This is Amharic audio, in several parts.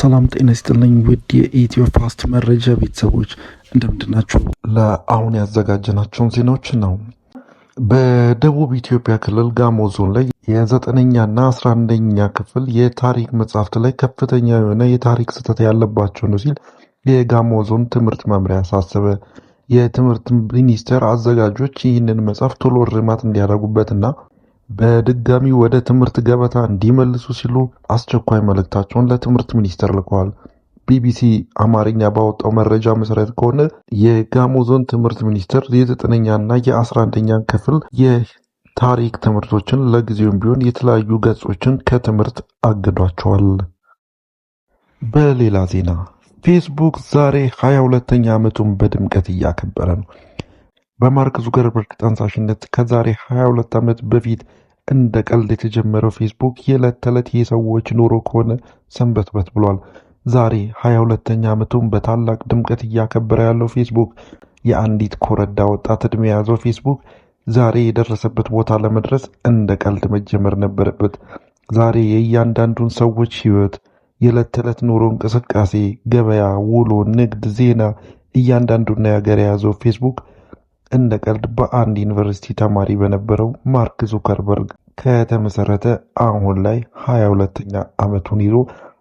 ሰላም ጤና ይስጥልኝ ውድ የኢትዮ ፋስት መረጃ ቤተሰቦች እንደምንድናችሁ? ለአሁን ያዘጋጀናቸውን ዜናዎች ነው። በደቡብ ኢትዮጵያ ክልል ጋሞ ዞን ላይ የ9ኛና 11ኛ ክፍል የታሪክ መጽሐፍት ላይ ከፍተኛ የሆነ የታሪክ ስህተት ያለባቸው ነው ሲል የጋሞ ዞን ትምህርት መምሪያ አሳሰበ። የትምህርት ሚኒስቴር አዘጋጆች ይህንን መጽሐፍ ቶሎ እርማት እንዲያደርጉበትና በድጋሚ ወደ ትምህርት ገበታ እንዲመልሱ ሲሉ አስቸኳይ መልእክታቸውን ለትምህርት ሚኒስቴር ልከዋል። ቢቢሲ አማርኛ ባወጣው መረጃ መሰረት ከሆነ የጋሞ ዞን ትምህርት ሚኒስቴር የ9ኛና የ11ኛ ክፍል የታሪክ ትምህርቶችን ለጊዜውም ቢሆን የተለያዩ ገጾችን ከትምህርት አግዷቸዋል። በሌላ ዜና ፌስቡክ ዛሬ 22ኛ ዓመቱን በድምቀት እያከበረ ነው። በማርክ ዙከርበርግ ጠንሳሽነት ከዛሬ 22 ዓመት በፊት እንደ ቀልድ የተጀመረው ፌስቡክ የዕለት ተዕለት የሰዎች ኑሮ ከሆነ ሰንበትበት ብሏል። ዛሬ 22ኛ ዓመቱን በታላቅ ድምቀት እያከበረ ያለው ፌስቡክ የአንዲት ኮረዳ ወጣት ዕድሜ የያዘው ፌስቡክ ዛሬ የደረሰበት ቦታ ለመድረስ እንደ ቀልድ መጀመር ነበረበት። ዛሬ የእያንዳንዱን ሰዎች ሕይወት፣ የዕለት ተዕለት ኑሮ እንቅስቃሴ፣ ገበያ፣ ውሎ፣ ንግድ፣ ዜና እያንዳንዱን ነገር የያዘው ፌስቡክ እንደ ቀልድ በአንድ ዩኒቨርሲቲ ተማሪ በነበረው ማርክ ዙከርበርግ ከተመሰረተ አሁን ላይ 22ኛ ዓመቱን ይዞ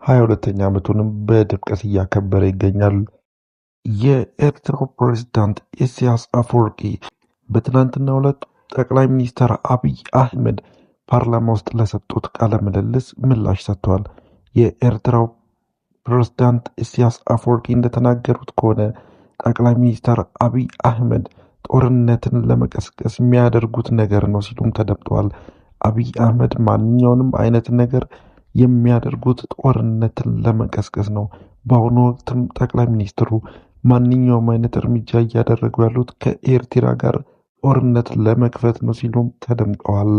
22ኛ ዓመቱንም በድምቀት እያከበረ ይገኛል። የኤርትራው ፕሬዝዳንት ኢሳያስ አፈወርቂ በትናንትናው ዕለት ጠቅላይ ሚኒስትር አብይ አህመድ ፓርላማ ውስጥ ለሰጡት ቃለ ምልልስ ምላሽ ሰጥተዋል። የኤርትራው ፕሬዝዳንት ኢሳያስ አፈወርቂ እንደተናገሩት ከሆነ ጠቅላይ ሚኒስትር አብይ አህመድ ጦርነትን ለመቀስቀስ የሚያደርጉት ነገር ነው ሲሉም ተደምጠዋል። አብይ አህመድ ማንኛውንም አይነት ነገር የሚያደርጉት ጦርነትን ለመቀስቀስ ነው። በአሁኑ ወቅትም ጠቅላይ ሚኒስትሩ ማንኛውም አይነት እርምጃ እያደረጉ ያሉት ከኤርትራ ጋር ጦርነት ለመክፈት ነው ሲሉም ተደምጠዋል።